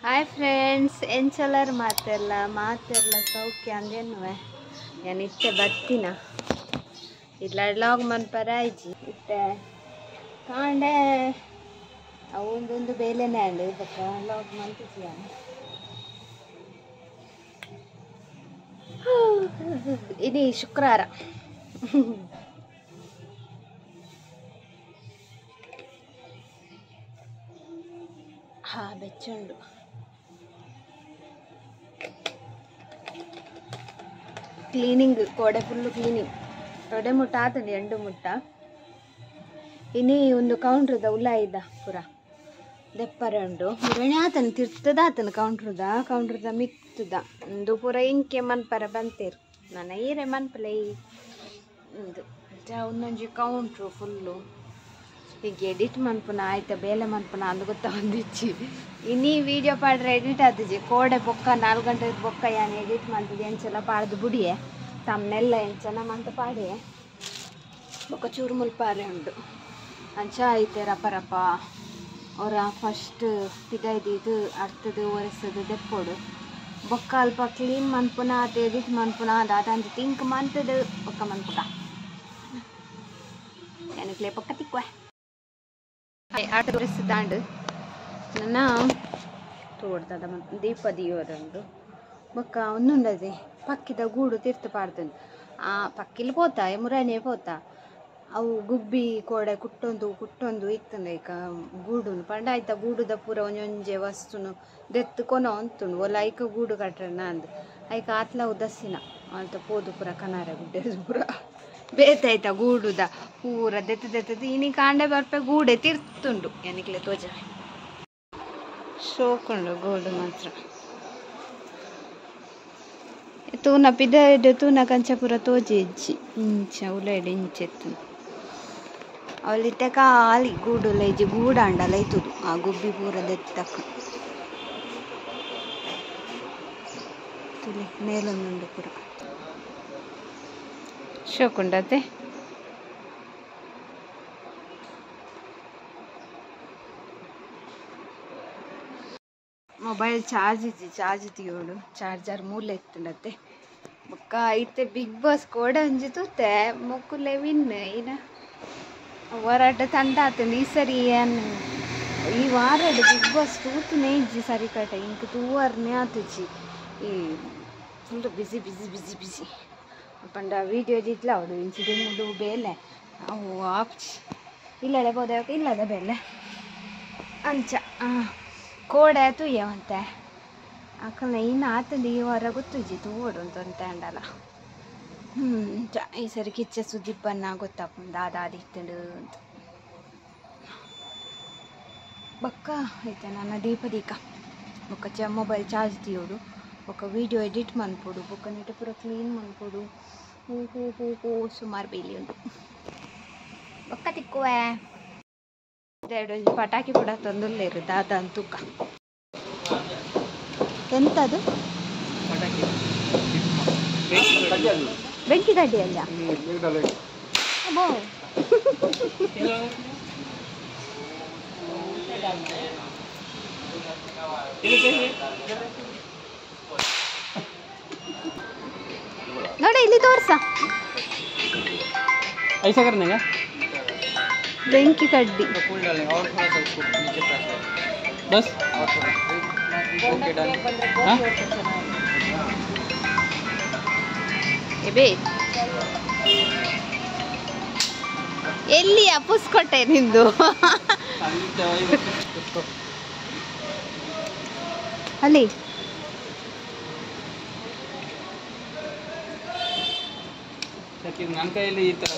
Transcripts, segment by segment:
Hi friends, ಎಂಚಲರ್ ಮಾತೆಲ್ಲ ಮಾತೆಲ್ಲ ಸೌಖ್ಯ ಅಂದೇನುವೆ. ನಾನು ಇತ್ತೆ ಬತ್ತಿನ ಇಲ್ಲ ಲಾಗ್ ಮನ್ಪರ ಆಯ್ಜಿ ಇತ್ತೆ ಕಾಂಡೆ ಅವೊಂದೊಂದು ಬೇಲೆನೇ ಅಂಡು ಬೊಕ್ಕ ಲಾಗ್ ಮಂತಿಜಿ. ಇದು ಶುಕ್ರವಾರ. ಹಾ ಬೆಚ್ಚುಂಡು. ಕ್ಲೀನಿಂಗ್ ಕೋಡೆ ಫುಲ್ಲು ಕ್ಲೀನಿಂಗ್. ತೊಡೆ ಮುಟ್ಟ ಆತಂಡು ಎಂಡು ಮುಟ್ಟ. ಇನಿ ಒಂದು ಕೌಂಟ್ರದ ಉಲಾಯಿದ ಪೂರ ದೆಪ್ಪರೆ ಉಂಡು. ಮುರಣೆ ಆತನ ತಿರ್ತದ ಆತನ ಕೌಂಟ್ರದ ಕೌಂಟ್ರದ ಮಿತ್ತದ ಒಂದು ಪೂರ ಇಂಕೆ ಮನ್ಪರ ಬಂತೇರು ನನ್ನ ಈರೆ ಮನ್ಪಲೆ ಉಂದು ಒಂದೊಂಜಿ ಕೌಂಟ್ರು ಫುಲ್ಲು. ಈಗ ಎಡಿಟ್ ಮನ್ಪುನ ಆಯ್ತಾ ಬೇಲೆ ಮನ್ಪುನ ಅಂದು ಗೊತ್ತಾ ಒಂದಿಚ್ಚಿ. ಇನಿ ವೀಡಿಯೋ ಪಾಡ್ರೆ ಎಡಿಟ್ ಆತಜಿ. ಕೋಡೆ ಬೊಕ್ಕ 4 ಗಂಟೆ ಬೊಕ್ಕ ಯಾನ್ ಎಡಿಟ್ ಮಂತದ ಎಂಚಲ ಪಾಡ್ದು ಬುಡಿಯೆ ತಮ್ಮನೆಲ್ಲ ಎಂಚನ ಮಂತ ಪಾಡಿಯೆ ಬೊಕ್ಕ ಚೂರು ಮುಲ್ಪಾರೆ ಉಂಡು. ಅಂಚ ಐತೆ ರಪ ರಪ ಅವರ ಫಸ್ಟ್ ಪಿದೈದು ಅರ್ಥದ ಒರೆಸದು ದೆಪ್ಪೋಡು ಬೊಕ್ಕ ಅಲ್ಪ ಕ್ಲೀನ್ ಮನ್ಪುನ ಆತ ಎಡಿಟ್ ಮನ್ಪುನ ಅದಾತ ತಿಂಕ್ ಮಂತದ ಬೊಕ್ಕ ಮನ್ಪುಗ ಏನಕ್ಲೆ ಪೊಕ್ಕ ತಿಕ್ವ ಆಟ ಒರೆಸದಾಂಡು ನನ್ನ ತೋಡ್ದದ ದೀಪ ದಿಯೋದುಂಡು. ಬೊಕ್ಕ ಒಂದುಂಡದೆ ಪಕ್ಕಿದ ಗೂಡು ತೀರ್ಥ ಪಾಡ್ದುಂಡು. ಆ ಪಕ್ಕಿಲ್ ಪೋತ ಮುರಾನೇ ಪೋತ ಅವು ಗುಬ್ಬಿ ಕೋಡೆ ಕುಟ್ಟೊಂದು ಕುಟ್ಟೊಂದು ಇತ್ತಂದ ಈಗ ಗೂಡುನು ಪಂಡ ಆಯ್ತ ಗೂಡುದ ಪೂರ ಒಂಜೊಂಜೆ ವಸ್ತುನು ದೆತ್ತು ಕೊನ ಅಂತುಂಡು. ಒಲ ಐಕ ಗೂಡು ಕಟ್ಟಣ ಅಂದ್ ಐಕ ಆತ್ಲ ಉದಸ್ಸಿನ ಅಂತ ಪೋದು ಪೂರ ಕನಾರ ಗುಡ್ಡೆ ಪೂರ ಬೇತಾಯ್ತ ಗೂಡುದ ಪೂರ ದೆತ್ತು ದೆತ್ತದು ಇನಿ ಕಾಂಡೆ ಬರ್ಪೆ ಗೂಡೆ ತಿರ್ತುಂಡು. ಎನಿಕ್ಲೆ ತೋಜ ಶೋಕುಂಡು ಗೂಡು ಮಾತ್ರ. ತೂನ ಪಿದ ತೂನ ಕಂಚ ಪೂರ ತೋಜಿ ಇಜ್ಜಿ ಇಂಚ ಉಲೈಡ್ ಇಂಚೆತ್ತು ಅವಳಿತ್ತೆ ಖಾಲಿ ಗೂಡು ಲೈಜಿ ಗೂಡಾಂಡಲ ಐತುದು ಆ ಗುಬ್ಬಿ ಪೂರ ದೆತ್ತಕ್ಕ ತುಲೆ ಮೇಲೊಂದುಂಡು ಪೂರ ಶೋಕುಂಡತೆ. ಮೊಬೈಲ್ ಚಾರ್ಜ್ ಇಜ್ಜಿ ಚಾರ್ಜ್ ತೀಯೋಡು ಚಾರ್ಜರ್ ಮೂಲೆ ಇತ್ತುಂಡತ್ತೆ. ಬೊಕ್ಕ ಐತೆ ಬಿಗ್ ಬಾಸ್ ಕೋಡೆ ಒಂಜಿ ತೂತೆ ಮೊಕ್ಕುಲೆ ವಿನ್ ಇನ ಹೊರಾಟ ತಂಡ ಆತಂಡು. ಈ ಸರಿ ಏನ್ ಈ ವಾರಡು ಬಿಗ್ ಬಾಸ್ ತೂತುನೇ ಇಜ್ಜಿ ಸರಿ ಕಟ ಇಂಕ್ ತೂವರ್ನೇ ಆತುಜಿ. ಈ ಫುಲ್ ಬಿಸಿ ಬಿಸಿ ಬಿಸಿ ಬಿಸಿ ಪಂಡ ವೀಡಿಯೋ ಎಡಿಟ್ಲ ಅವಡು ಇಂಚಿದೆ ಮುಡು ಬೇಲೆ ಅವು ಆಪ್ಚಿ ಇಲ್ಲಡೆ ಬೋದ ಇಲ್ಲದ ಬೇಲೆ ಅಂಚ ಕೋಡೆ ತೂಯವಂತೆ ಅಕಲ್ನ ಇನ್ನು ಆತಂದು ಈ ವಾರ ಗೊತ್ತುಜಿ ತೂವಡು ಅಂತ ಅಂಡಲ. ಈ ಸರಿ ಕಿಚ್ಚ ಸುದೀಪನ್ನ ಗೊತ್ತಪ್ಪ ದಾದಾದಿತ್ತಂಡು ಅಂತ ಬೊಕ್ಕ ಐತೆ ನನ್ನ ದೀಪ ದೀಕ ಬೊಕ್ಕ ಚ ಮೊಬೈಲ್ ಚಾರ್ಜ್ ತೀಯೋಡು ಬೊಕ್ಕ ವೀಡಿಯೋ ಎಡಿಟ್ ಮನ್ಪೊಡು ಬೊಕ್ಕ ನೆಟ ಪೂರ ಕ್ಲೀನ್ ಮನ್ಪೊಡು. ಹೂ ಹೂ ಹೂ ಹೂ ಸುಮಾರು ಬೇಲಿ ಉಂಟು ಬೊಕ್ಕ ತಿಕ್ಕುವೆ ಎರಡು ಪಟಾಕಿ ಕೂಡ ತಂದುಲ್ಲೇರು ದಾದ ಅಂತೂಕ ಎಂತದು ಬೆಂಕಿ ಕಡ್ಡಿ ಅಲ್ಲ. ನೋಡ ಇಲ್ಲಿ ತೋರ್ಸ ಬೆಂಕಿ ಕಡ್ಡಿ. ಎಲ್ಲಿ ಅಪ್ಪಸ್ಕೊಟ್ಟೆ ನಿಂದು? ಅಲ್ಲಿ ನನ್ನ ಕೈಯಲ್ಲಿ ಈ ತರ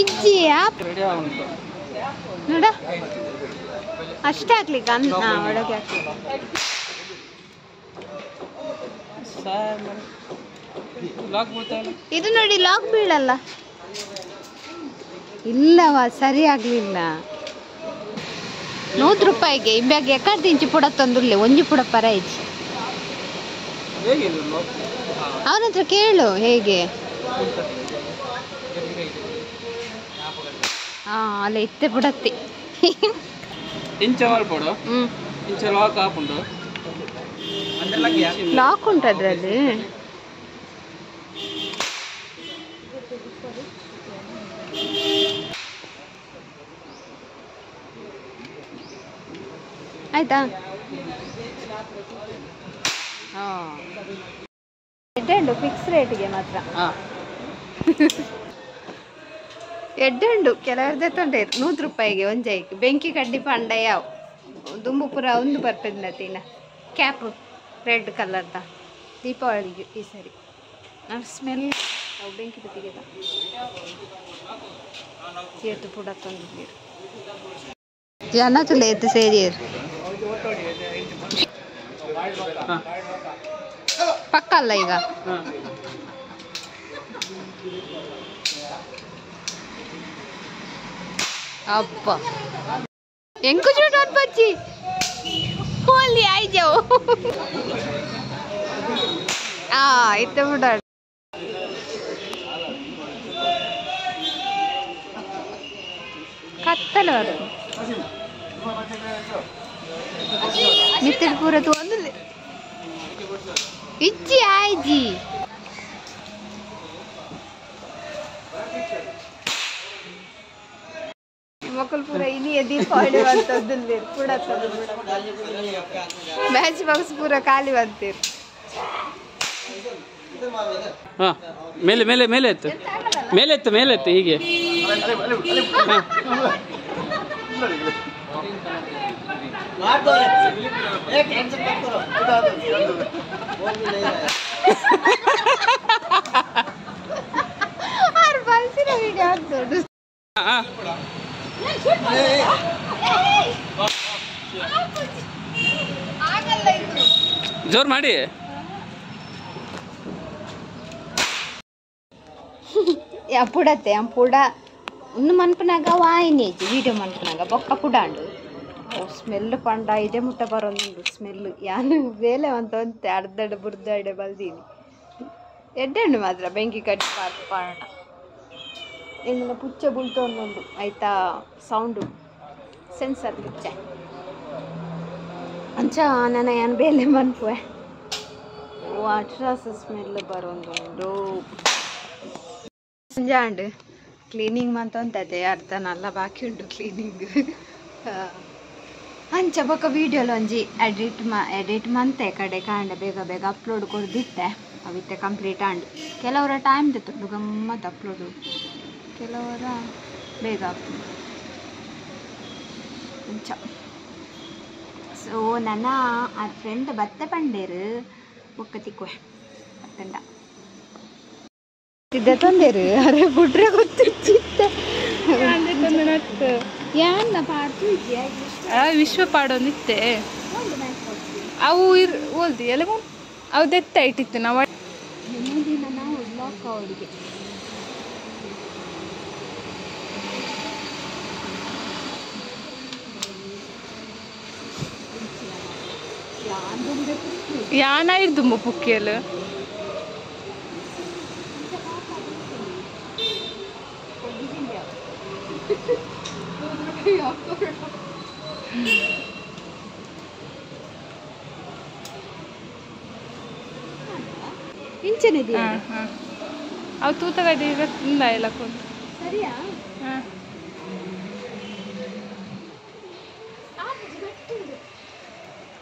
ಇಜ್ಜಿ ನೋಡ ಅಷ್ಟೇ ಹಾಕ್ಲಿಕ್ಕೆ ಒಳಗೆ ಹಾಕ್ಲಿಕ್ಕೆ. ಇದು ನೋಡಿ ಲಾಕ್ ಬೀಳಲ್ಲ. ಇಲ್ಲವಾ ಸರಿ ಆಗ್ಲಿಲ್ಲ. 100 ರೂಪಾಯಿಗೆ ಇಬ್ಬಾಗ ಎಕ್ಕಡ್ದು ಇಂಚು ಪುಡ ತಂದುರ್ಲೆ ಒಂಜಿ ಪುಡ ಪರ ಇಜ್ಜಿ. ಅವನ ಹತ್ರ ಕೇಳು ಹೇಗೆ. ಅಲ್ಲ ಇತ್ತೆ ಬಿಡತ್ತಿ ಇಂಚ ಮಲ್ಪೊಡು ಇಂಚ ಲಾಕ್ ಆಪುಂಡು ಲಾಕ್ ಉಂಟು ಅದರಲ್ಲಿ ಆಯ್ತಾ ಎಡ್ಡೆ ಫಿಕ್ಸ್ ರೇಟ್ಗೆ ಮಾತ್ರ ಎಡ್ಡೆ ಕೆಲವರದೇ ತೊಂದರೆ 100 ರೂಪಾಯಿಗೆ ಒಂಜೈಕ್ ಬೆಂಕಿ ಕಡ್ಡಿ ಪಂಡ ಯಾವ ದುಂಬು ಪೂರ ಒಂದು ಬರ್ಪದ ತೀನ ಕ್ಯಾಪ್ ರೆಡ್ ಕಲರ್ದ ದೀಪಾವಳಿಗೆ ಈ ಸರಿ ನಾನು ಸ್ಮೆಲ್ ಅವು ಬೆಂಕಿ ಬತ್ತಿಗೆ ಏತು ಪೂಡ ತಂದಿದ್ದೀರಿ ಜನ ತುಲೆ ಎತ್ತು ಸೇರಿಯರು ಪಕ್ಕ ಅಲ್ಲ ಈಗ ಅಪ್ಪ ಎಂಕು ಚೂಟ್ ಬಚ್ಚಿ ಹೋಲಿ ಆಯ್ಜವು ಇತ್ತ ಬಿಡ ಕತ್ತಲ ಮಿತ್ತಡ್ ಪೂರ ಒಂದು ಇಜ್ಜಿ ಆಯ್ಜಿ ಮಕ್ಕಳು ಪೂರ ಇನಿಯ ದೀಪಾವಳಿ ಬಂತದ್ದು ಪೂಡ ಮ್ಯಾಚ್ ಬಾಕ್ಸ್ ಪೂರ ಖಾಲಿ ಬಂತೀರಿ. ಮೇಲೆ ಮೇಲೆ ಮೇಲೆ ಎತ್ತು ಮೇಲೆ ಎತ್ತು ಮೇಲೆ ಎತ್ತು ಹೀಗೆ ಜೋರ್ ಮಾಡಿ ಪುಡತ್ತೆ ಪುಡ ಒಂದು ಮನ್ಪನಾಗ ವಾಯಿನೇಜಿ ವೀಡಿಯೋ ಮನ್ಪನಾಗ ಬೊಕ್ಕ ಪುಡಾಂಡು ಸ್ಮೆಲ್ ಪಂಡ ಇದೇ ಮುಟ್ಟ ಬರೋದುಂಡು ಸ್ಮೆಲ್ ಯಾನು ಬೇಲೆ ಅಂತ ಅಂತೆ ಅರ್ಧಡೆ ಬುರ್ದಡೆ ಬಲ್ದೀನಿ ಎಡ್ಡೆಂಡು ಮಾತ್ರ ಬೆಂಕಿ ಕಟ್ಟಿ ಪಾರ್ಕ್ ಪಾಡೋಣ ಎಂದಿನ ಪುಚ್ಚೆ ಬುಲ್ತೊಂದುಂಡು ಆಯ್ತಾ ಸೌಂಡು ಸೆನ್ಸರ್ ಪುಚ್ಚೆ ಅಂಚ ನನ್ನ ಯಾನು ಬೇಲೆ ಮನ್ಪುವೆ ಅಟ್ರಾಸ ಸ್ಮೆಲ್ ಬರೋದುಂಡು. ಸಂಜೆ ಅಂಡು ಕ್ಲೀನಿಂಗ್ ಮಂತಂತದೆ ಅರ್ಧ ನಲ್ಲ ಬಾಕಿ ಉಂಟು ಕ್ಲೀನಿಂಗ್. ಅಂಚ ಬೊಕ್ಕ ವೀಡಿಯೋಲ ಒಂಜಿ ಎಡಿಟ್ ಮಂತೆ ಕಡೆ ಕಾಂಡೆ ಬೇಗ ಬೇಗ ಅಪ್ಲೋಡ್ ಕೊಡ್ದಿತ್ತೆ ಅವಿತ್ತೆ ಕಂಪ್ಲೀಟ್ ಆಂಡ್. ಕೆಲವರ ಟೈಮ್ ತೆತ್ತುಂಡು ಗಮ್ಮತ್ತು ಅಪ್ಲೋಡು, ಕೆಲವರ ಬೇಗ ಅಪ್ಲೋಡ್ ಅಂಚ. ಸೊ ನನ್ನ ಆ ಫ್ರೆಂಡ್ ಬತ್ತೆ ಪಂಡೇರು ಬೊಕ್ಕ ತಿಕ್ಕುವೆ ಬತ್ತಂಡ ಇದ್ದ ತಂದೇರು ಅರೆ ಬುಡ್ರೆ ಗೊತ್ತಿತ್ತೆ ಯಾನ್ನ ಪಾಡ್ತು ವಿಶ್ವ ಪಾಡೊಂದಿತ್ತೆ ಅವು ಇರ್ ಓಲ್ದಿ ಎಲ್ಲ ಅವು ದೆತ್ತ ಇಟ್ಟಿತ್ತು ನಾವು ನಾವು ಲಾಕ್ ಅವರಿಗೆ ಯಾನ ಇರ್ದುಂಬ ಪುಕ್ಕಿಯಲ್ಲ ಅವು ತೂತಗಡ್ಡಿ ಇಲ್ಲ ಕೊಂಡು ಸರಿಯಾ.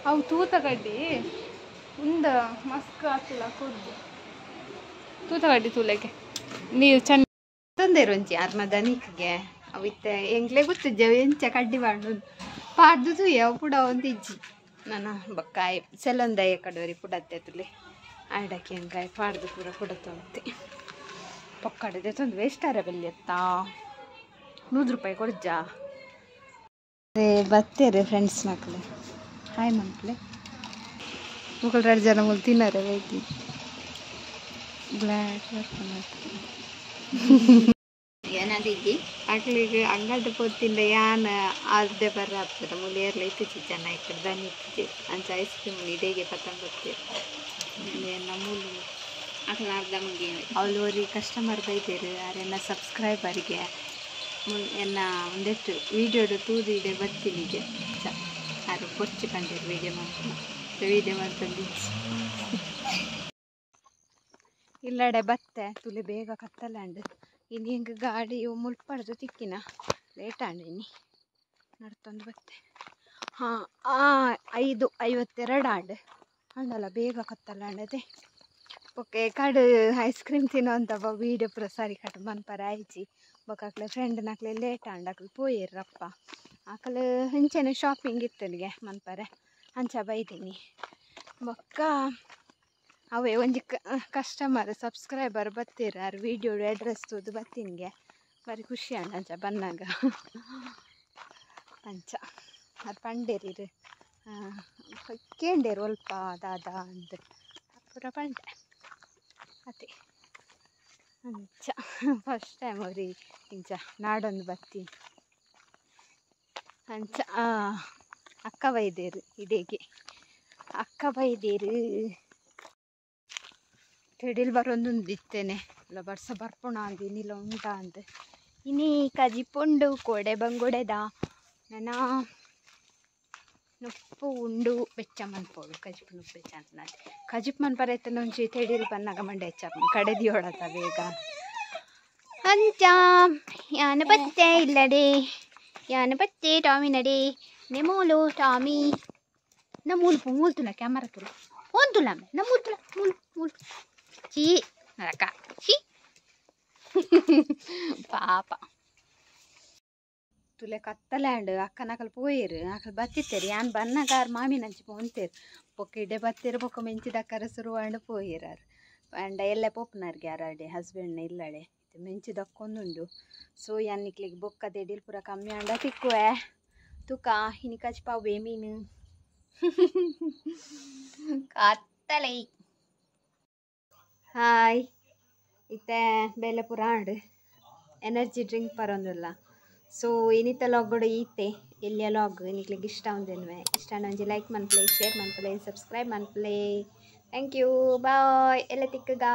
ಅವು ತೂತಗಡ್ಡಿ ಉಂದ ಮಸ್ಕ್ ಆತುಲ ಕೊಡ್ದು ತೂತಗಡ್ಡಿ ತೂಲಕ್ಕೆ ನೀರು ಚೆನ್ನ ತೊಂದರೆ ಒಂಜಿ ಆರ್ಮ ದನಿಕ್ಗೆ ಅವಿತ್ತೆ ಎಂಗ್ಲೆ ಗೊತ್ತಿಜ್ಜ ಎಂಚ ಕಡ್ಡಿ ಪಾಡು ಪಾಡ್ದು ತೂಯ ಪುಡ ಒಂದು ಇಜ್ಜಿ ನನ್ನ ಬಕ್ಕಾಯಿ ಸೆಲೊಂದಯ್ಯ ಕಡೋರಿ ಪುಡತ್ತೆ ತುಲೆ ಆಡಕ್ಕೆ ಹೆಂಗಾಯಿ ಪಾಡ್ದು ಪೂರ ಪುಡ ತೊಂತೆ ಪೊಕ್ಕಡದೆ ತೊಂದು ವೇಸ್ಟ್ ಆರ ಬೆಲ್ಯತ್ತಾ 100 ರೂಪಾಯಿ ಕೊಡ್ಜಾ. ಅದೇ ಬತ್ತೇರೆ ಫ್ರೆಂಡ್ಸ್ ಮಕ್ಕಳು ಹಾಯ್ ಮಕ್ಕಳೇ ಮಕ್ಕಳು 2 ಜನ ಮುಲ್ ತಿನ್ನಾರೆ ವೈತಿ ಬ್ಲ್ಯಾಕ್ ಏನಾದಿಜ್ಜಿ ಅಕ್ಲಿಗೆ ಅಂಗಡಿ ಪೋತಿಂದ ಯಾನ್ ಅರ್ಧ ಬರ್ರ ಆಗ್ತದೆ ಮುಲಿಯರ್ಲ ಇತ್ತುಚಿ ಜನ ಇಕ್ಕಡೆ ದನಿ ಇತ್ತುಚಿ ಅಂಚ ಐಸ್ ಕ್ರೀಮ್ ಇಡೇಗೆ ಪತ್ತಂಗ್ ಬರ್ತೀರಿ ನಮ್ಮೂಲು ಅಕ್ಲ ಅರ್ಧ ಮುಗಿಯವೆ ಅವಳು ಒರಿ ಕಸ್ಟಮರ್ ಬೈದೇರು ಅರೆನ ಸಬ್ಸ್ಕ್ರೈಬರ್ಗೆ ಎನ್ನ ಒಂದೆಟ್ಟು ವೀಡಿಯೋಡು ತೂದು ಇಡೆ ಬತ್ತಿನಿಗೆ ಚ ಆರು ಪೊಚ್ಚು ಪಂಡೇರು ವೀಡಿಯೋ ಮಾಡ್ಕೊಂಡು ವೀಡಿಯೋ ಮಾಡ್ಕೊಂಡು ಇಲ್ಲಡೆ ಬತ್ತೆ ತುಲೆ ಬೇಗ ಕತ್ತಲಾಂಡು ಇನ್ನು ಹಿಂಗೆ ಗಾಡಿ ಮುಲ್ಪಡ್ದು ತಿಕ್ಕಿನ ಲೇಟ್ ಆಂಡು ಇನ್ನು ನಡ್ತೊಂದು ಬತ್ತೆ. ಹಾಂ 5:52 ಆಂಡು ಅಂಡಲ್ಲ ಬೇಗ ಕತ್ತಲಾಂಡದೆ. ಓಕೆ ಕಡು ಐಸ್ ಕ್ರೀಮ್ ತಿನ್ನೋಂತ ವೀಡಿಯೋ ಪೂರ ಸರಿ ಕಟ್ ಮನ್ಪರ ಆಯ್ಚಿ ಬೊಕ ಅಕ್ಲೆ ಫ್ರೆಂಡ್ ನಕ್ಲೆ ಲೇಟ್ ಆಂಡ್ ಅಕ್ಲು ಪೋಯಿರಪ್ಪ ಅಕಲು ಇಂಚೆನೆ ಶಾಪಿಂಗ್ ಇತ್ತನಿಗೆ ಮನ್ಪರೆ ಅಂಚ ಬೈದೀನಿ. ಬೊಕ್ಕ ಅವೇ ಒಂಜಿ ಕಸ್ಟಮರ್ ಸಬ್ಸ್ಕ್ರೈಬರ್ ಬತ್ತೀರ ಆರ್ ವೀಡಿಯೋ ಅಡ್ರೆಸ್ ತೂದು ಬತ್ತೀನಿಗೆ ಬಾರಿ ಖುಷಿ ಆಂಡ್ ಅಂಚ ಬನ್ನಾಗ ಅಂಚ ಆರ್ ಪಂಡೇರಿರು ಕೇಂಡೇರು ಒಲ್ಪ ದಾದ ಅಂದ್ ಪೂರ ಪಂಡೆ ಅದೇ ಅಂಚ ಫಸ್ಟ್ ಟೈಮ್ ಅವ್ರಿ ಇಂಚ ನಾಡೊಂದು ಬತ್ತಿ ಅಂಚ ಅಕ್ಕ ಬೈದೇರು ಇಡೇಗೆ ಅಕ್ಕ ಬೈದೇರು ತೆಡಿಲ್ ಬರೊಂದೊಂದು ಇತ್ತೇನೆ ಇಲ್ಲ ಬರ್ಸ ಬರ್ಪುಣ ಅಂದು ಇನ್ನಿಲ್ಲ ಉಂಟ ಅಂದ್ ಇನಿ ಕಜಿಪುಂಡು ಕೋಡೆ ಬಂಗುಡೆದ ನನ್ನ ನುಪ್ಪು ಉಂಡು ಬೆಚ್ಚ ಮನ್ಪೋಡು ಕಜಿಪು ನುಪ್ಪು ಬೆಚ್ಚ ಅಂತ ಕಜಿಪ್ ಮನ್ಪರ ಎತ್ತನ ಒಂಚಿ ತೆಡಿಲ್ ಬನ್ನಾಗ ಮಂಡೆ ಹೆಚ್ಚ ಕಡೆದಿಯೋಡತ ಬೇಗ ಅಂಚ ಯಾನ ಬತ್ತೆ ಇಲ್ಲಡೆ ಯಾನ ಬತ್ತೆ ಟಾಮಿನಡೆ ನೆಮೋಲು ಟಾಮಿ ನ ಮೂಲು ಮೂಲು ತುಲ ಕ್ಯಾಮರಾ ತುಲ ಫೋನ್ ತುಲ ನ ಮೂಲು ತುಲ ಮೂಲು ಮೂಲು ಚೀ ನರಕ ಚೀ ಪಾಪ ತುಲೆ ಕತ್ತಲೆ ಅಕ್ಕನಕಲ್ ಪೋಯಿರು ಅಕಲ್ ಬತ್ತಿತ್ತೇರು ಯಾನ್ ಬನ್ನಾಗ ಆರ್ ಮಾಮಿನಂಚಿ ಪೋಂತೇರು ಬೊಕ್ಕ ಇಡೆ ಬತ್ತೀರು ಬೊಕ್ಕ ಮೆಂಚಿದಕ್ಕರ ಶುರುವಾಂಡ್ ಪೋಯಿರಾರ್ ಅಂಡ ಎಲ್ಲ ಪೋಪುನಾರ್ಗೆ ಆರಾಡೆ ಹಸ್ಬೆಂಡ್ನ ಇಲ್ಲಡೆ ಮೆಂಚಿದಕ್ಕೊಂದುಂಡು. ಸೊ ಯಾನ್ ನಿಕ್ಲಿಗ್ ಬೊಕ್ಕ ದೆಡಿಲ್ ಪೂರ ಕಮ್ಮಿ ಆಂಡ ತಿಕ್ಕುವೆ ತುಕ ಇನಿ ಕಚ್ಪಾವೆ ಮೀನು ಕತ್ತಲೆ. ಹಾಯ್ ಇತ್ತೆ ಬೇಲೆ ಪೂರ ಆಂಡ್ ಎನರ್ಜಿ ಡ್ರಿಂಕ್ ಪರೊಂದುಲ್ಲ. ಸೊ ಇನಿತ ಲಾಗ್ ಈತೆ ಎಲ್ಲಿಯ ಲಾಗ್ ನಿಕ್ಲಿಗ್ ಇಷ್ಟ ಉಂದೆನ್ವೆ ಇಷ್ಟ ಒಂಜಿ ಲೈಕ್ ಮನ್ಪುಲೆ ಶೇರ್ ಮನ್ಪುಲೆ ಸಬ್ಸ್ಕ್ರೈಬ್ ಮನ್ಪುಲೆ. Thank you bye ಎಲ್ಲ ತಿಕ್ಕುಗಾ.